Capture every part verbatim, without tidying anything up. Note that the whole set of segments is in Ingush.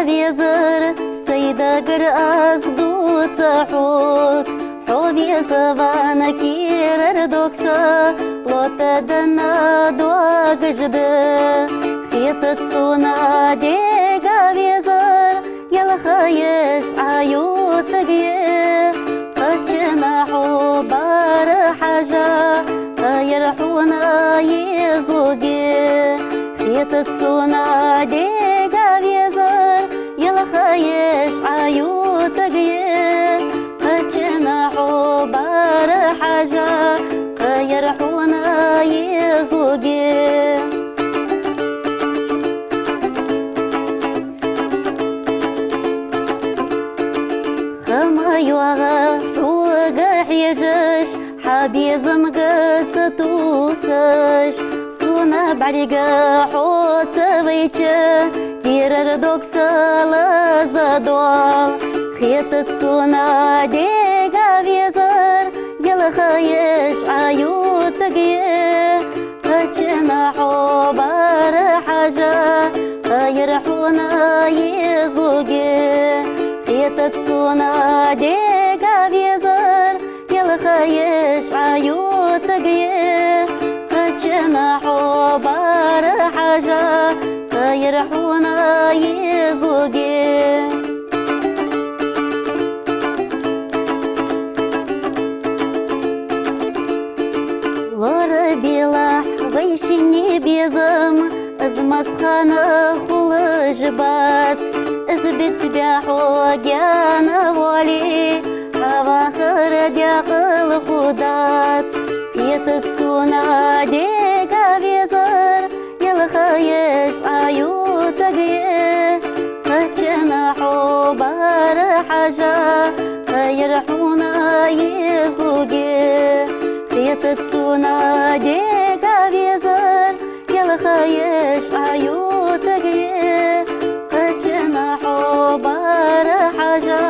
Везар, сай дагара аз дувца хьога, хьо везавенна кийрара догца, лота данна доагаш да. Хетац сона дега, везар, ялхайеш Ӏа ютаргья, кхыччалца хьо бара хьежа, кхы яр хьона езалургья. Хетац сона дега, везар, ялхайеш Ӏа ютаргья, кхыччалца хьо бара хьежа, кхы яр хьона езалургья. Ха ма йоагӀа хьога хьежаш, хьа безамга сатувсаш, сона бӀарга хьо ца вайча, кийрара догца лазадоал. Хетац сона дега, везар, ялхайеш Ӏа ютаргья, кхыччалца хьо бара хьежа, кхы яр хьона езалургья. Хетац сона дега, везар, ялхайеш Ӏа ютаргья, кхыччалца хьо бара хьежа, кхы яр хьона езалургья. Лорабелахь вай шинне безам, из массахана хулаш бац. Из бицбаь хьо гаьна воале, хьа вахар даькъала хургдац. Хетац сона дега, везар, ялхайеш Ӏа ютаргья, кхыччалца хьо бара хьежа, кхы яр хьона езалургья. Хетац сона дега, везар, ялхайеш Ӏа ютаргья, кхыччалца хьо бара хьежа,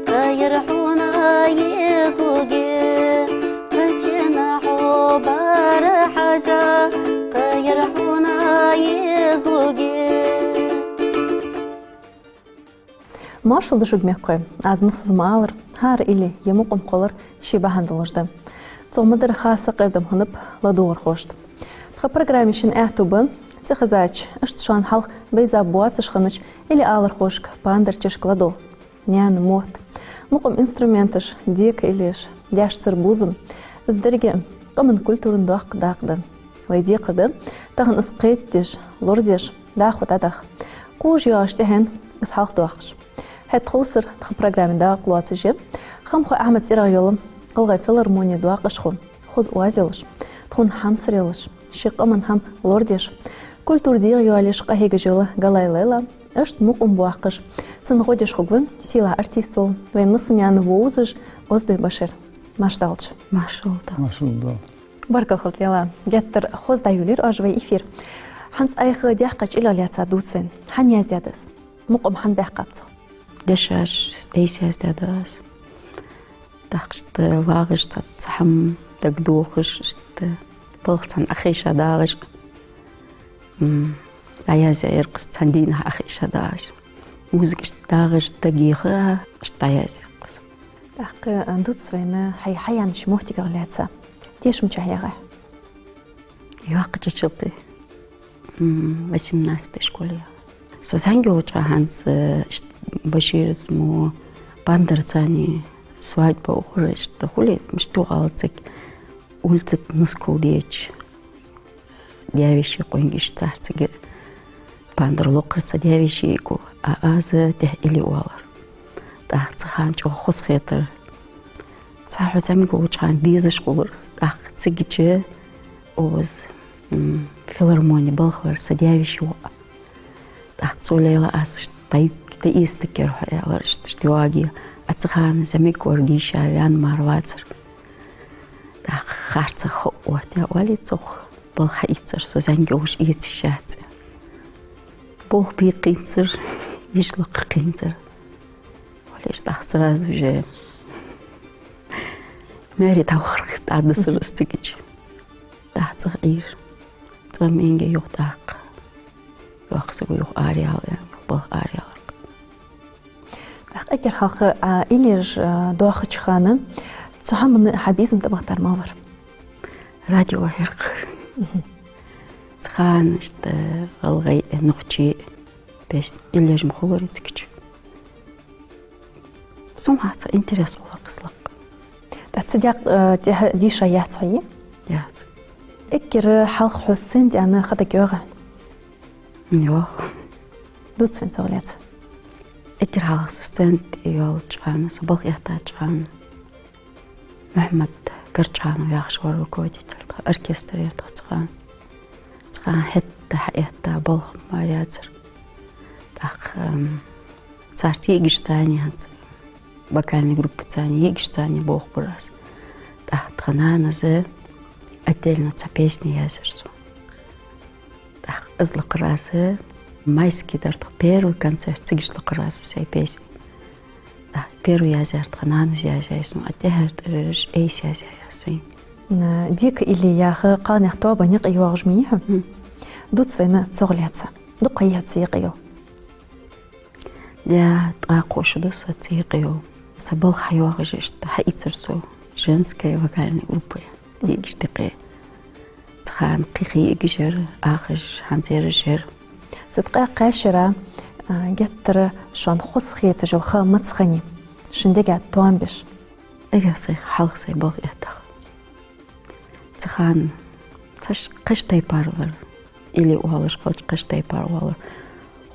кхы яр хьона езалургья. Кхыччалца хьо бара хьежа, кхы яр хьона езалургья. Маршал да шуга, мехкахой. Аз массаза ма аллара, хӀара илли е мукъам кхоллар ший бахьан долаш да. Цох ма дарра ха сакъердам хиннаб ладувгӀархошта. Тха программе шин аьттув ба, цӀихезача, иштта шоана хьалха байза боацаш хиннача илли алархошка, пандарчашка ладувгӀа. Наьна мотт. Мукъам инструменташ, дека иллеш, даьшцара бувзам. Из деррига къаман культуран доккха дакъа да. Вай декхар да тахан из кхетадеш, лорадеш, дӀахо дӀадаха. Кхувш йоагӀача тӀехьенна из хьалхадоаккхаш. ХӀаьта тховсара тха программе дакъа лоацаш я Хамхой Ахьмада цӀерагӀа йола гӀалгӀай филармоне доакъашхо, хоза оаз йолаш, тхона хьамсара йолаш, ший къаман хӀама лорадеш, культура дегӀайоалаеш къахьегаш йола Галай Лайла, иштта мукъам боаккхаш, цунна гӀо деш хургва сийлахь артист вола, вайна массанена вовзаш Оздой Башир. Маршал да. Маршал да. Маршал да. Баркал хилда, Лайла. Геттара хоза дӀайолайир оаш вай эфир. ХӀанз айхьа даьккхача иллех лаьца дувца вайна. Хьан яздаьд из? Мукъам хьан баьккхаб цох? Дешаш айса яздаьд аз. ТӀаккха иштта вагӀаш цхьа, цхьа хӀама дагадохаш, иштта балха цхьана Ӏохайша дагӀаш. М, дӀаяздаьд еркъас цхьан дийнахьа Ӏохайша дагӀаш. Музыка иштта дагӀаш дагайоха, иштта дӀаяздаьд еркъас. ТӀаккха, а, дувца вайна хьай хьаяьннача моттигах лаьца. Тешам чу хьаяьгӀай? Йоккхача чакхе. М, восемнадцатой школе. Со зӀамига волча хана хӀанз, э, ш-, Баширца мо Пандарца цхьана свадьба ухар, иштта хуле, мишта оал цига, улица тӀа нускал деча даь-веший къонгаш цар цига Пандар локхар са даь-вешийга, а аз тӀехьа илли оалар. ТӀаккха цу хана чӀоагӀа хоза хетар. Цхьа хьо зӀамига волча хана дезаш хулар из. ТӀаккха цигача оаз, м, филармоне балха вар са даь-веший воӀ. ТӀаккха цо, Лайла, аз иштта тайп-, тайистакер хьо, аьлар, иштта, иштта йоагӀе. А цу хана зӀамига вар, дийша ваьнна мара вацар. ТӀаккха харцахьа хов оттаяь оалий цох, балха хьаийцар, со зӀамига волаш эца йиш яц. Болх бе кхийцар, йиш лакха кхийцар. Валеш тӀаккха сразу же маьре дӀавахар, тӀадисар аз цигача. ТӀаккха цӀагӀа Ӏийра. ЦӀагӀа маьнге юха тӀаккха. Йоккха саг юха араяьлар, юха балха араяьлар. Эггара хьалха Ӏа иллеш, а, доахача хана, цу хӀаман хьа безам тӀабахийтар мала вар? Радио хьеркх. Цу хана иштта гӀалгӀай, нохчий песни иллеш ма хулар цига чу. Сона хьа цхьа интерес хулар кхы лакха. ТӀаккха цу даькъе, э, тӀехьа дийша яц хьо, е? Яц. Эггара хьалха хьо сцена тӀа ха дагайоагӀий хьона? ЙоагӀа. Дувца вайна цох лаьца. Эггара хьалха со сцена тӀа йолча хана, со балха эттача хана, Мухьмад Карчханов яхаш вар руководитель тха, оркестр яр тха цу хана. Цу хана хӀаьта хьаэтта балха мара яцар. ТӀаккха, ам, царца йиӀигашца цхьана хӀанз, вокальни группаца цхьана, йиӀигашца цхьана болх бир аз. ТӀаккха тха нанас отдельно цхьа песня язъяьр сона. ТӀаккха из лакхар аз, майский дар тха первый концерт, цига лакхар аз сай песни. ТӀаккха первый язъяьр тха нанас язъяьй сона, а тӀехьара тӀавираж айса язъяьй аз сайна. М, «Дика илли» яха кхалнаьха тоабан юкъе йоагӀаш ма йий хьо? Мгм. Дувца вайна цох лаьца. Дукха ха йий хьо цу юкъе йола? Даь ткъаь кхо шу да со цу юкъе йола. Са балха хьайоагӀаш иштта хьаийцар со женская вокальная группа я. ЙиӀигаш дикъе. Цу хана кхы йиӀигаш яр, ахаш хӀанз яраш яр. Цу ткъаь кхаь шера, а, геттара шоана хоза хеташ йола ха маца хиннай, шун дега тоам беш? Эггара сай хьалха сай балха эттача хана. Цу хана цхьа ш-, кхыча тайпара вар. Илли оалаш хилча, кхыча тайпара вар.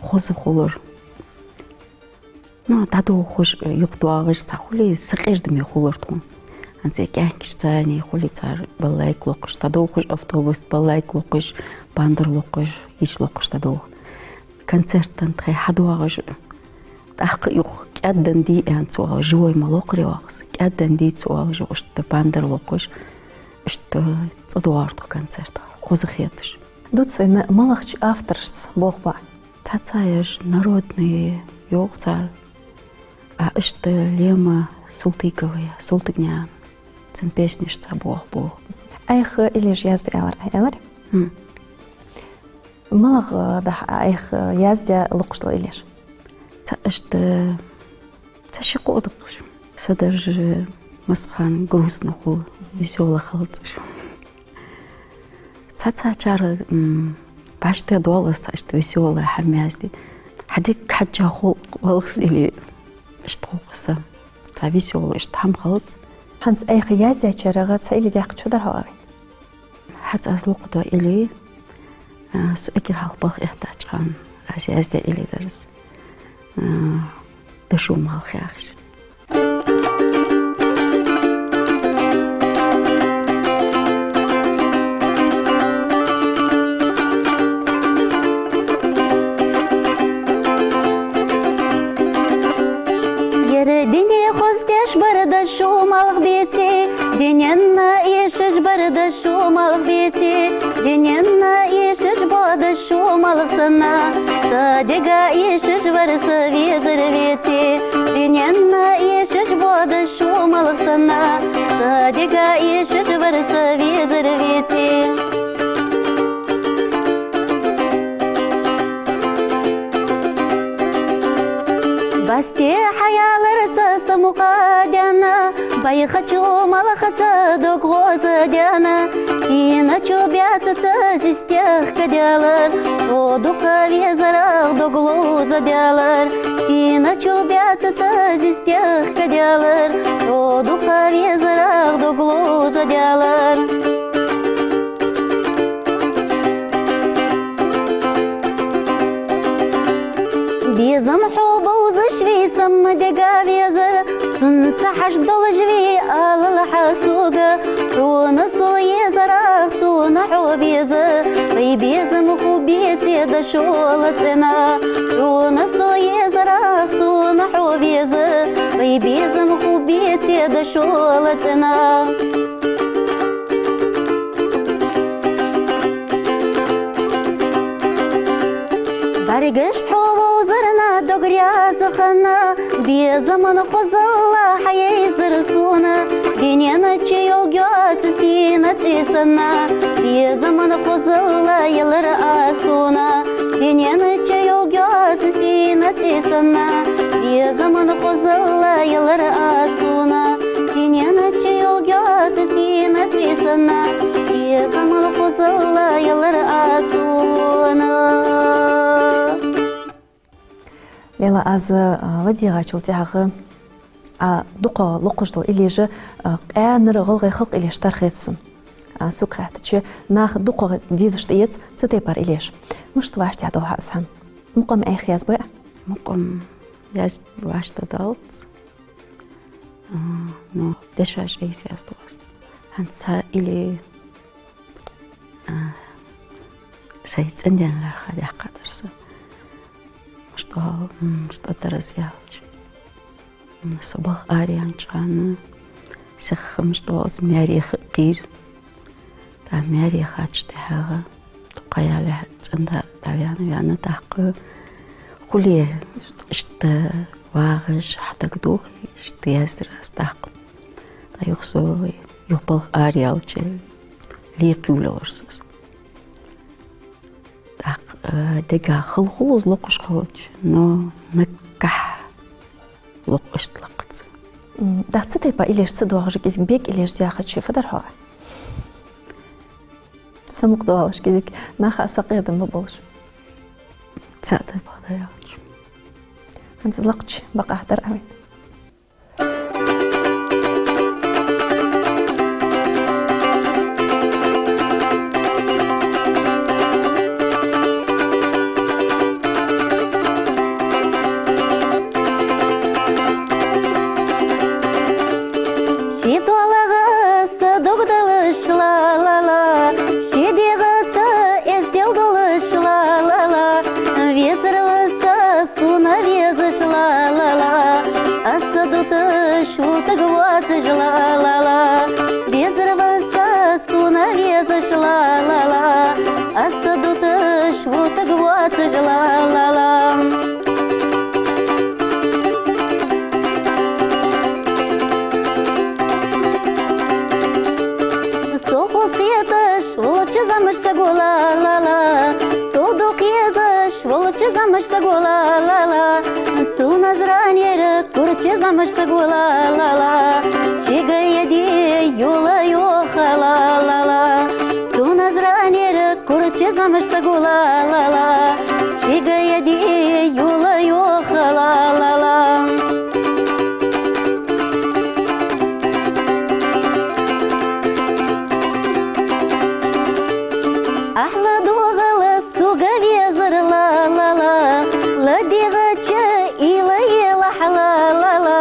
Хоза хулар. Ну, дӀадолхаш, юхадоагӀаш, цхьа хулий сакъердаме хулар тхона. ХӀанз кӀаьнкашца цхьана хулий цар балалайка локхаш, дӀадолхаш автобуса тӀа балалайка локхаш, бандер локхаш, йиш локхаш дӀадолх. Концерта тӀа тхо хьадоагӀаш, тӀаккха юха кӀаьдденна дий аьнна ца оалаш, живой ма локхарий оаха из, кӀаьдденна дий ца оалаш, юха иштта бандер локхаш, иштта цӀадоагӀар тхо концерта, хоза хеташ. Дувца вайна малагӀча авторашца болх бой? Цхьацца ераш народные йоагӀа цар. А иштта Лема Султыгова я, Султыгнаькъан, цун песнешца болх бу. Айхьа иллеш язду аьлар, аьлар? Хм. МалагӀа да хьа айхьа яздаь локхаш дола иллеш? Цхьа иштта, цхьа ши-кхо да-кх уж. Са дарж массахана грустно хул, весёлый хилац уж. Цхьацца чар, м, башха дола из цхьа иштта весёлый хӀама язде. Хьадика хьежжа хул валхас или иштта хул-кх са. Цхьа весёлый иштта хӀама хилац. ХӀанз айхьа яздаьчарех цхьа илли даьккха чудоагӀий хьона? ХӀанз аз локхадола илли, а, со эггара хьалха балха эттача хана аз яздаь илли дар из. А, «Дошо малх» яхаш. Ер дуне хоза деш бар дошо малх беце, дуненна эшаш бар дошо малх беце, дуненна эшаш ба дошо малх санна, са дега эшаш вар са везар веце, дуненна эшаш ба дошо малх санна, са дега эшаш вар са везар веце. Басте хьаялар цо са мукъа даьнна, байхача малхаца дог гӀоздаьнна, сийнача баьцаца зистех кадаьлар, цо дукха везарах дог ловзадаьлар, сийнача баьцаца зистех кадаьлар, цо дукха везарах дог ловзадаьлар. Безам хьо бовзаш вий са дега, везар, цунца хьажа долаш вий, алал хьа сога, хьона со езарах сона хьо веза, вай безам хургбеце дошо лацӀена, хьона со езарах сона хьо веза, вай безам хургбеце дошо лацӀена. БӀаргашта хьо вовзар на дог раьза хинна, безаман хозалла хьайайзар сона, дунен чу йолга йоаца сийна цӀи санна, безаман хозалла елар аз сона, дунен чу йолга йоаца сийна цӀи санна, безаман Хозал ялар аз сона, динен чу йогац сина цисана, из амал хозал ялар аз сона. Лейла, аз, а, ладийгӀачул тӀехьагӀа, а, дукха локхаш дола иллеш, а, къаьнара гӀалгӀай халкъа иллеш тара хет сона. А, сога хаьттача, наха дукха дезаш тӀаэц цу тайпара иллеш. Мишта вӀаштӀехьадоал хьа из хӀама? Мукъам Ӏайха язбой Ӏа? Мукъам язб-, вӀаштӀехьадалац. А, ну, дешаш айса яздоалаш. ХӀанз цхьа илли, а, сай цӀенден лаьрхӀа даьккхадар са. Мишта оал, м, мишта дар аз аьлча. М, со балха араяьннача хана, сиха мишта оал, аз маьре ха-, кхийра. ТӀаккха маьре хача тӀехьагӀа, дукха яле цӀенда дӀаваьнна, ваьнна, тӀаккха хуле, иштта вагӀаш, хьатӀадувхаш, иштта яздар аз тӀаккха. ТӀаккха юха со, юха балха араяьлча, лийкхи йолаелар со. ТӀаккха, э, дега хала хул из локхаш хилча, но наггахьа локх иштта лакхац. М, тӀаккха цу тайпа иллеш ца доагӀаш, кӀезига бег иллеш даьхача, фу дар хьога? Самукъадоалаш кӀезига, наха сакъердам ба болаш. Цу тайпара дар яхача. ХӀанз лакхача бакъахьа дар Ӏа вайна. Ший доалагӀа са дог далаш, ла-ла-ла, ший дегӀаца эздел долаш, ла-ла-ла, везар ва са сона везаш, ла-ла-ла, аз са дуташ вутаг воацаш, ла-ла-ла, везар ва са сона везаш, ла-ла-ла, аз са дуташ вутаг воацаш, ла-ла-ла. Со хоза хеташ волча зӀамига саго, ла-ла-ла, со дукха езаш волча зӀамига саго, ла-ла-ла, цу Назранера курча зӀамига саго, ла-ла-ла, шийга я де йола йоха, ла-ла-ла, цу Назранера курча зӀамига саго, ла-ла-ла, шийга я де йола йоха, ла-ла-ла. Ахьла доагӀал сога, везар, ла-ла-ла, ладийгӀача уйла елахь, ла-ла-ла,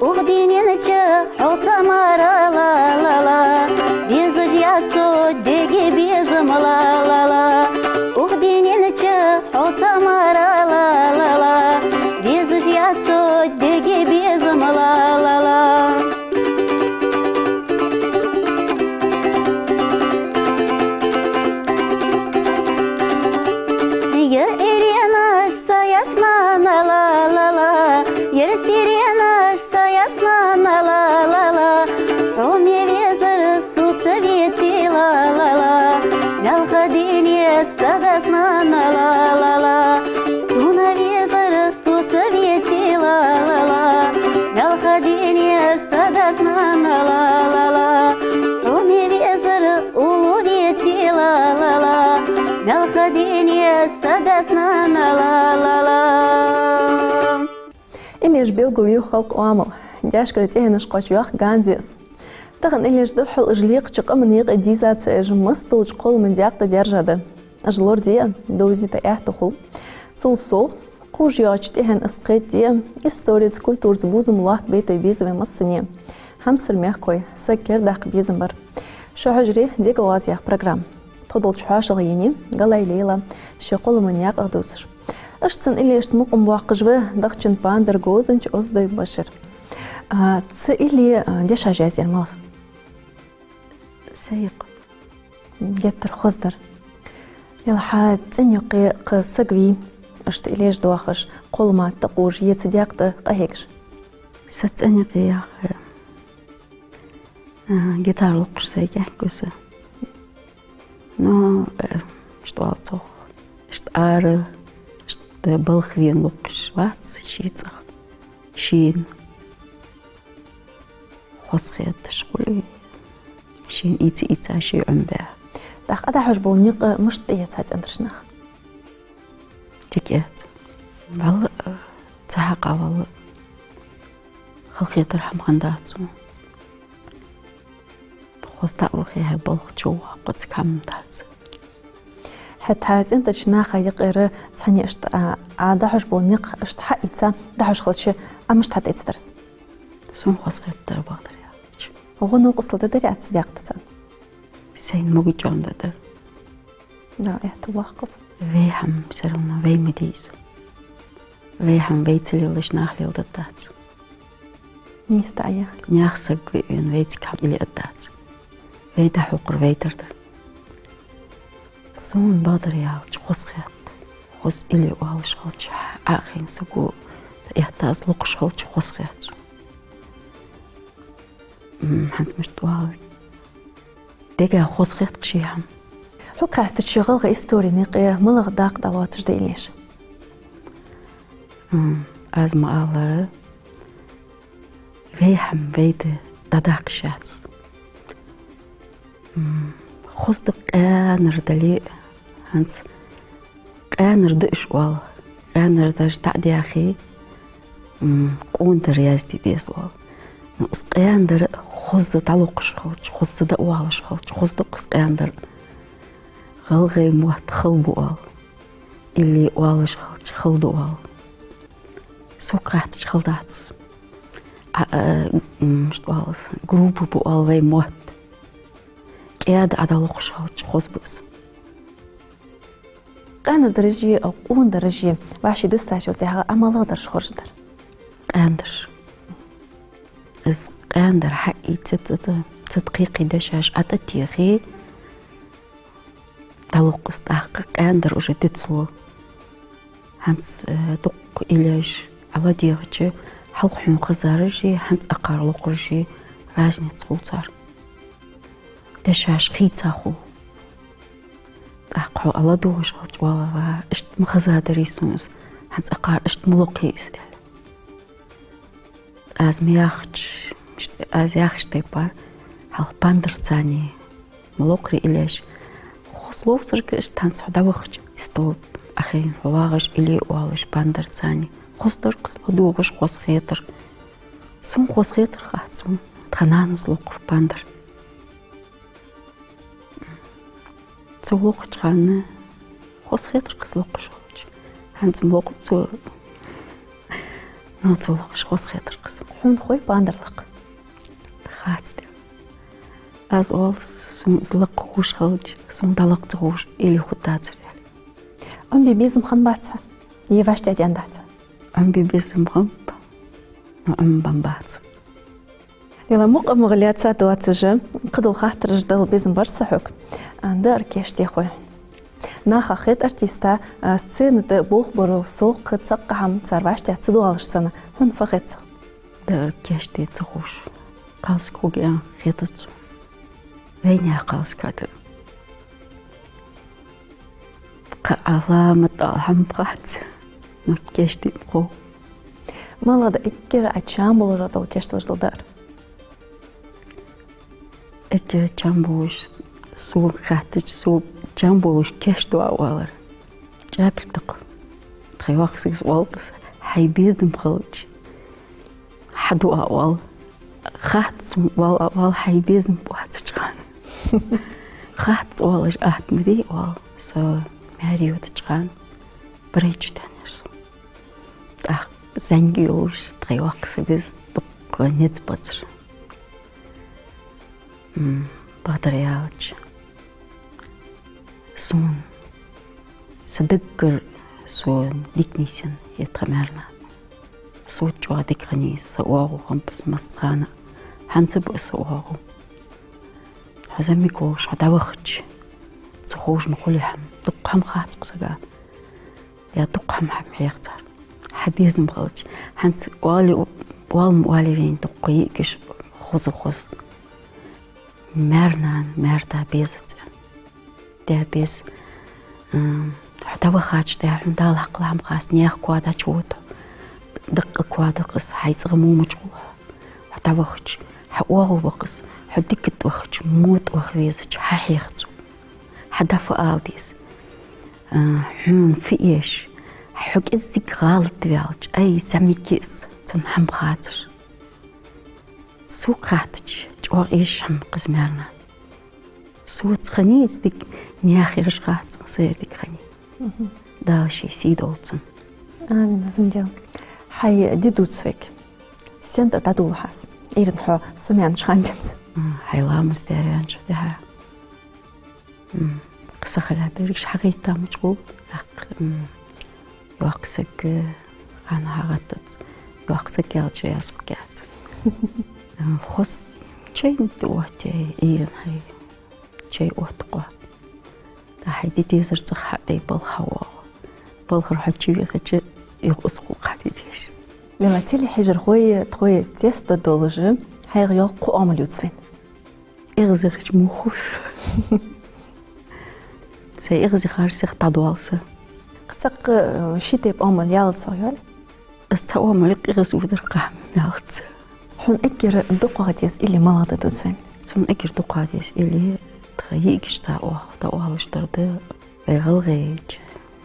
укх дунен чу хьо ца мара, ла-ла-ла, безаш яц цу дега безам, ла-ла-ла, укх дунен чу хьо ца мара, ла-ла-ла, безаш яц цу дега безам, ла-ла-ла. Я эренаш са яц, нана, ла-ла-ла, ер сиренаш са яц, нана, ла-ла-ла, хьо ме везар сона ца веце, ла-ла-ла, маьлха дунен са дац, нана, ла-ла-ла, сона везар сона ца веце, ла-ла-ла, маьлха дунен са дац, нана, ла-ла-ла, хьо ме везар уллув веце, ла-ла-ла, маьлха дунен са дац, нана, ла-ла-ла. Иллеш белгалъю халкъа Ӏамал. Даьшкара тӀехьенаш кхоачаш йоах ганза из. Тахан иллеш духьал уж лекхача къаман юкъе дийзадац, уж массадолча кхоллама наькъа тӀа даьржа да. Уж лораде, довзийта аьттув хул. Цул совгӀа, кхувш йоагӀача тӀехьенна из кхетаде, историца, культураца бувзам лоаттабайта беза вай массане. Хьамсара мехкахой, саг кердадаккха безам бар. Шун хьужаре «ДегоагӀаз» яха программа. Тхо долча хьоашалгӀа енай Галай Лейла, ший кхоллама наькъах дувцаш. Иштта цун иллешта мукъам боаккхаш ва дахчан пандар говзанча Оздой Башир. А, цу илли, а, дешаш яздаьр малав? Са юкъе. Геттара хоза дар. Лейла, хьа цӀен юкъе кхы саг вий, иштта иллеш доахаш, кхоллама тӀакхувш, е цу даькъ тӀа къахьегаш? Са цӀен юкъе яхар, а, гитара локхаш саг яхкуса. Но, э, иштта оал цох, иштта ара, иштта балха вена локхаш вац ший цӀагӀа. шийна хоза хеташ хуле, шийна ийца-ийца ший Ӏомабаь. ТӀаккха Ӏа дӀахьош бола никъ мишта тӀаэц хьа цӀен тӀарча наха? Дика эц. Валлахӏи, цхьа хьакъ а валлахӏи, халахетар хӀама хиннадац сона. Хоза таӀ вахе, хьай балха чу ваккха цига хӀама дац. ХӀаьта хьа цӀен тӀарча наха юкъера цхьанне иштта Ӏа дӀахьош бола никъ иштта хьаийца дӀахьош хилча, Ӏа мишта хьатӀаэцадар из? Сона хоза хетадар, бакъдар аьлча. ГӀо-новкъостал дергдарий Ӏа цу даькъе царна? Сайна могача хӀама дергдар. Да, это вакхаб. Вай хӀама всё равно вай ма дий из. Вай хӀама вай ца леладеш наха леладергдац. Нийса да яхар. Наьха саг ве вена вай цига хӀама илиаргдац. Вай дӀахьокхар вай тара да. Сона, бакъдар аьлча, хоза хет. Хоза илли оалаш хилча, Ӏохайна саго, тӀа эттӀа из локхаш хилча, хоза хет сона. М, хӀанз мишта оал. Дега хоза хет-кх ший хӀама. Хьога хаьттача, гӀалгӀай исторена юкъе малагӀа дакъа дӀалоацаш да иллеш? М, аз ма аллара, вай хӀама вай да дӀадаккха йиш яц. М, хоза да къаьнара дале, хӀанз къаьнара да уж оал. Къаьнара дар дӀа а даьхе, м, къонадар язде деза оал. Ну, из къаьнадар хоза дӀалокхаш хилча, хоза дӀаоалаш хилча, хоза да-кх из къаьнадар. ГӀалгӀай мотт хала ба оал. Илли оалаш хилча, хала да оал. Сога хаьттача, хала дац из. А, а, м, мишта оал из, груба ба оал вай мотт. КӀаьда Ӏа дӀалокхаш хилча, хоза ба из. Къаьнара дараши, къонадараши вӀаши дистачул тӀехьагӀа Ӏа малагӀа дараш хоржадар? Къаьнадараш. Из къаьнадар хьаийца, цу, цу, цу тӀа кхы-кхы дешаш Ӏа тӀатехе, дӀалокх из тӀаккха, къаьнадар уже дицлу. ХӀанз, э, дукха иллеш Ӏа ладийгӀача, хьалха хьона хезараши, хӀанз акхар локхараши разница хул цар. Дешаш хийца хул. ТӀаккха хьо Ӏа ладувгӀаш хилча, валлахӀи, иштта ма хезадарий сона из, хӀанз акхар иштта ма локхий из, аьле. Аз ма яхача, аз яхача тайпара, хьалха пандарца ма локхарий иллеш. Хоза ловцарга иштта хӀанз хьо дӀавахача, из тол Ӏохайна хьо вагӀаш, илли оалаш пандарца. Хоза дар-кх из, ладувгӀаш хоза хетар. Сона хоза хетар хац сона, тха нанас локхар пандар. Цо локхача хана хоза хетар-кх из локхаш хилча. ХӀанз-м локх цо, но цо локхаш хоза хетар-кх из. Хьона хой пандар лакха? Хац, дий. Аз оал, сона из лакха ховш хилча, сона дӀалакха ца ховш илли хургдацар, аьле. Ӏомабе безам хиннабац хьа? Е вӀаштӀехьдаьннадац хьа? Ӏомабе безам хиннаб, но Ӏомабаьннабац. Ила мукъамах лаьца доацаш, кхыдола хаттараш дала безам бар са хьога, а, даар кийчде хой. Наха хет артиста, а, сцена тӀа болх барал совгӀа цхьаккха хӀама цар вӀаштӀехьа ца доалаш санна, хьона фу хет цох? Даар кийчде ца ховш кхалсаг хургья аьнна хетац сона. Вайнаьха кхалсаг хетар. Кхы Ӏаламат ала хӀама хац, но кийчде ма хов. МалагӀа да эггара Ӏа чам болаш дола кийчлуш дола даар? Эггара чам болаш, сона хаьттача, сона чам болаш кийчду Ӏа оалар чӀоагӀа да-кх. Тхоай воккхача саго оал-кх из: хьай безам хилча, хьаду Ӏа оал. Хац сона, оал Ӏа оал, хьай безам боацача хана. Хац оалаш атта ма дий оал, со маьре йодача хана барайчу теннар со. ТӀаккха зӀамига йолаш тхоай воккхача саго из дукха низ бацар. М, бакъдар аьлча, сона са даггара со дика нийсъенна я тха маьр-нана. Со чӀоагӀа дика хиннай, са оагӀув хиннаб из массахана, хӀанз а ба са оагӀув. Хьо зӀамига волаш хьо дӀавахача, ца ховш ма хулий хӀама, дукха хӀама хац-кх сага. Е дукха хӀама хьона хьех цар, хьа безам хилча. ХӀанз оале, оал ма оалий вайна, дукха йиӀигаш хоза-хоза. Маьр-нана, маьр-да безац. Даь беза, м, хьо дӀавахача, даь, хьона Дала хьакхелла хӀама хац, наьха коа дӀачувода хьо. дакъа коа да-кх из, хьай цӀагӀа мо мича гӀулакх. Хьо дӀавахача, хьа оагӀув ба-кх из, хьо дика тӀа вахача, мо тӀа ваха везача, хьахьех цо. Хьа дӀа фу ала деза? А, хьона фу эш? Хьо кӀеззига гӀалат ваьлча, ай, зӀамига я из, цунна хӀама хацар. Сога хаьттача, чӀоагӀа эшаш хӀама я-кх из, маьр-нана. Соца хиннай из дика, наьха ераш хац, ма сайра дика хиннай. Мгм. Дала ший сий долда цунна. Амин, зинде. Хьай ди дувц вайга. Сен тӀара дӀадоладу хьа из? Ӏуйранна хьо сомаьннача хана денз. М, хьай ламаз даь ваьнначул тӀехьагӀа. М, кхы сахилаь берригаш хьагӀайтта мича гӀулакх, тӀаккха, м, йоккха саг, э, хана хьагӀаттац, йоккха саг кӀалча язб кӀаьц. М, хоза чайна тӀа отте, Ӏуйранна хьай чай отт-кх. ТӀаккха хьай ди дезар цӀагӀа хьаде, балха хьавоагӀа. Балхара хьо чувийхача, юха из гӀулакх хьаде деза. Лейла, телехьежархой тхоай цецдергдолаш, хьайгӀа йола кхо оамал ювц вайна. ЭгӀазъяхача мухус. Сай эгӀазъяхар сиха дӀадоал са. Кхы цхьаккха, э, ши тайпа оамал ялац хьона, йоаллий? Аз цхьа оамал я-кх эгӀазводар, кхы хӀама ялац. Хьона эггара дукхагӀа деза илли малагӀа да дувц вайна? Сона эггара дукхагӀа деза илли, тха йиӀигашца оаха дӀаоалаш дар да, вай ГӀалгӀайче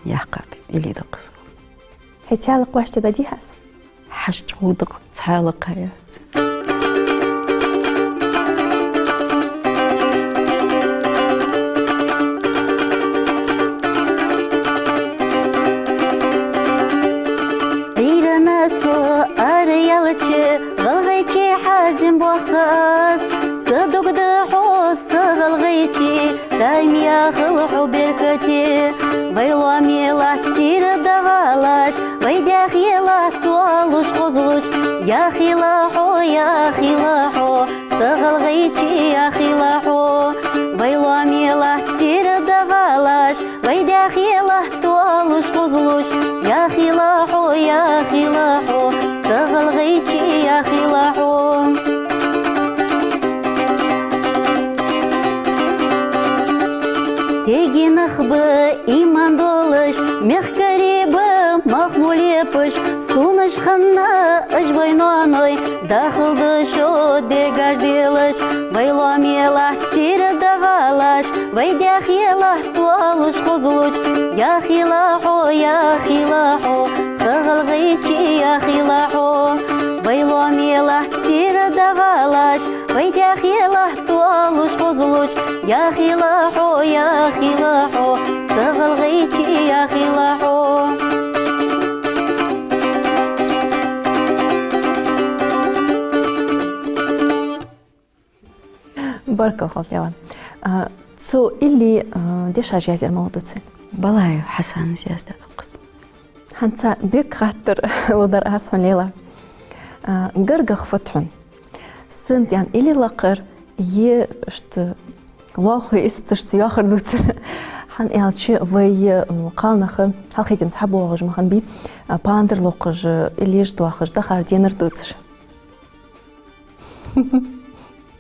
яьккха илли да-кх из. Хьай цхьаькха вӀаштӀехьа дӀадий хьа из? Хьашт гӀо да-кх, цхьаькха яц. Ӏуйранна со араяьлча, ГӀалгӀайче хьазим боаккх аз, са дугда хьо, са ГӀалгӀайче, даим яхийла хьо беркате. Вай лоаме латт сийрда гӀалаш, вай даьхе латт тоалуш, хозлуш, яхийла хьо, яхийла хьо, са ГӀалгӀайче, яхийла хьо. Вай лоаме латт сийрда гӀалаш, вай даьхе латт тоалуш, хозлуш, яхийла хьо, яхийла хьо, са ГӀалгӀайче, яхийла хьо. Дега нах ба иман долаш, мехкарий ба мах мо лепаш, сунаш хинна уж вай ноаной, дахалда шо дегаш делаш. Вай лоаме латт сийрда гӀалаш, вай даьхе латт тоалуш, хозлуш, яхийла хьо, яхийла хьо, тха ГӀалгӀайче, яхийла хьо. Вай лоаме латт сийрда гӀалаш, вай даьхе латт тоалуш, хозлуш, яхийла хьо, яхийла хьо, са ГӀалгӀайче, яхийла хьо. Баркал хилда, Лейла. А, цу илли, а, дешаш язъяьр малагӀа дувц вайна? Балаев Хьасана яздаь да-кх из. ХӀанз цхьа боккха хаттар лургдар аз хьона, Лейла. А, гаргагӀа фуд хьона? Сенна тӀа илли лакхар, е иштта лоалахой исташца йоахар дувцар? ХӀана аьлча вай, м, кхалнаха хьалхарча денз хьабоагӀаш ма хиннабий, а, пандар локхаш, иллеш доахаш, дахар, денар дувцаш.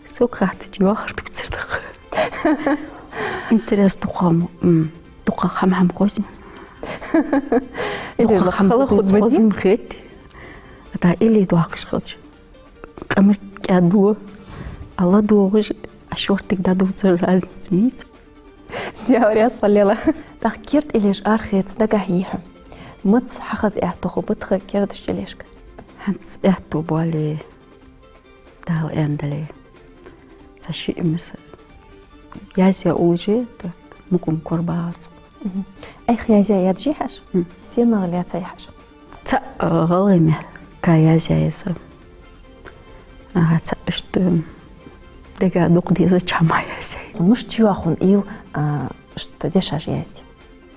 Сога хаьттача, йоахар дувцар да-кх. Интерес дукха ма, м, дукха хӀама-хӀама хоза. Иллеш дукха хӀама хала хоза хургба-дий? Хоза-м хет. ТӀаккха илли доахаш хилча, къамарг кӀаьдву, а ладувгӀаш, а шортига дӀадувцар, разница мийца. Дявар ясхьа, Лейла. ТӀаккха керда иллеш арахеца дагахьа йий хьона? Маца хьахаза аьттув хургба тха кердача иллешка? ХӀанз аьттув боале, Дала аьнна дале, цхьа-ши иман са язъяь уллаш, тӀаккха мукъам корабац. Мгм. Айхьа язъяь яьдий хьажа? Мгм. Сенах лаьца яьхьажа? Цхьа, а, ГӀалгӀай мехка язъяь я са. Ага, цхьа иштта дега дукха дезача хӀамах язъяь я. Мишта чуйоагӀа хьона уйла, а, иштта дешаш язде?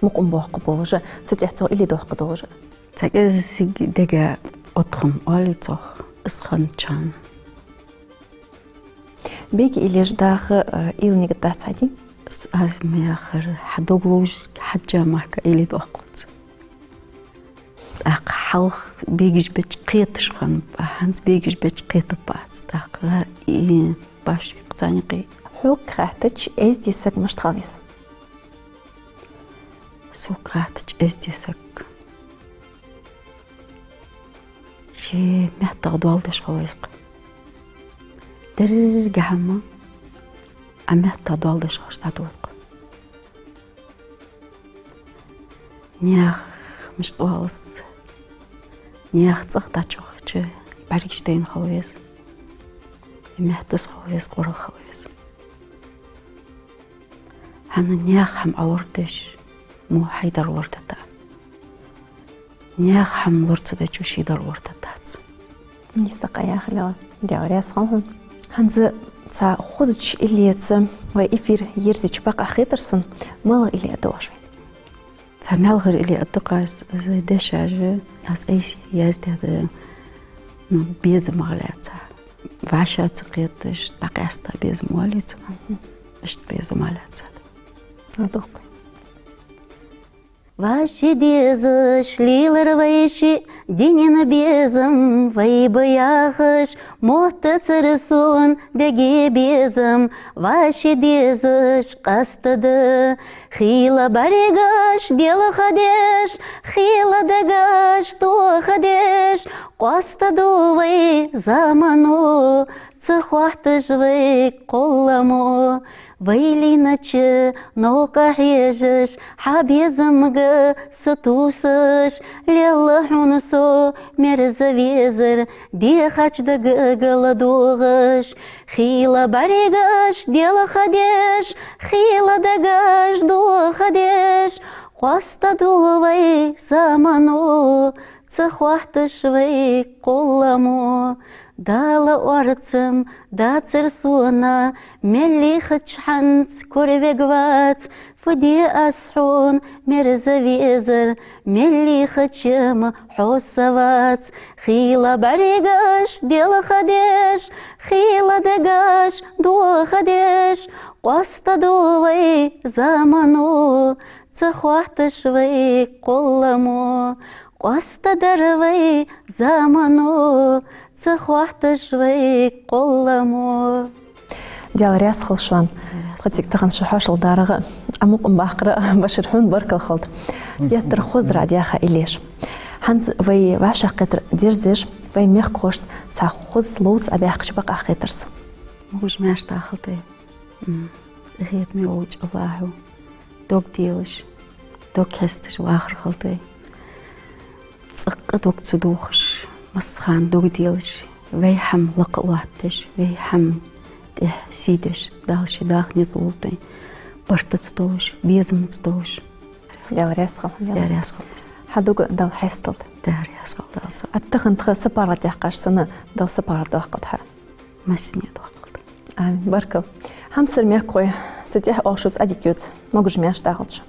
Мукъам боаккхаш болаш, цу тӀехьа цох илли доаккхаш долаш? Цхьа кӀеззига дега оттаргда, оалий цох, из хиннача хана. Бега иллеш даха, а, уйла-нигат дац хьа, дий? С-, аз ма яххара, хьа дог ловзаш хьежжа мара илли доаккхалца. ТӀаккха хьалха бегаш беча кхеташ хиннаб, а хӀанз бегаш беча кхетабац. ТӀаккха ра-, и, башха кхаьннай-кх. Хьога хаьттача, эздий саг мишта хила веза? Сога хаьттача, эздий саг. Ший меттах доал деш хила веза-кх. Деррига хӀама Ӏа меттах доал деш хилча дӀадолу-кх. Наьха мишта оалаш, наьха цӀагӀа дӀачуяхача бӀаргаш дайна хила веза. Меттаза хила веза, къорах хила веза. ХӀана наьха хӀама Ӏа лорадеш, мо хьай дар лорадаьд. Наьха хӀама лора ца дечо ший дар лорадергдац. Нийса дакъа яхилла, Даьла раьза хилва хьона. ХӀанз цхьа хозача иллеца вай эфир ерзийча бакъахьа хетар сона, малагӀа илли а да оаш вайна? Цхьа маьлхара илли а да-кх, аз из дешаш, аз айса яздаьд, ну, безамах лаьца. ВӀашагӀкхеташ, дӀакъаьста безам валлица. Мгм. Иштта безамах лаьца. ЛадувгӀ-кх. Вай ши дезаш лелар вай шиъ, динан безам вай ба яхаш, моттацар сона дега безам. Вай ши дезаш къастаде, хийла бӀаргаш делхадеш, хийла дагаш дохадеш, къоастаду вай замано, ца хоатташ вайга кхолламо. Вай лийнача новкъа хьежаш, хьа безамга сатувсаш, лелла хьона со, мерза везар, дехача дагага ладувгӀаш. Хийла бӀаргаш делхадеш, хийла дагаш дохадеш, къоастаду вай замано, ца хоатташ вайга кхолламо. Дала орцам дацар сона, мел лийхача хӀанз кура вега вац. Фу де аз хьона, мерза везар, мел лийхача-м хьо са вац. Хийла бӀаргаш делхадеш, хийла дагаш дохадеш, къоастаду вай замано, ца хоатташ вайга кхолламо. Къоастадар вай замано, ца хоатташ вайга кхолламо. Даьла раьза хилва шоана. Даьла раьза хилва. Кхы цига тахан шу хьоашалгӀа дарга а, Ӏомукъам баккхара а башар хьона баркал хилда. Геттара хоза дар дӀаяха иллеш. ХӀанз вай вӀашагӀкхетар дерзадеш, вай мехкахошта цхьа хоза ловца Ӏобаьккхача бакъахьа хетар сона. Могаш-маьрша дахалда вай. М, къахетаме волча АллахӀо дог делаш, дог хьесташ вахар хилда вай. ЦӀаккха дог ца дохаш, массахана дог делаш, вай хӀама лакха а латтадеш, вай хӀама тӀехьа сий деш, Дала ший даха низ лулда вайна, барт ца долаш, безам ца долаш. Даьла раьза хилва. Даьла раьза хилва. Хьа дог Дала хьесталда. Даьла раьза хилва, Дала са. А тахан тха са паргӀатдаьккхача санна, Дала са паргӀатдоаккхалда хьа. Массане а доаккхалда. Амин. Баркал. Хьамсара мехкахой, са тӀехьа оаха шуца Ӏадика йоьду. Могаш-маьрша дахалда шо.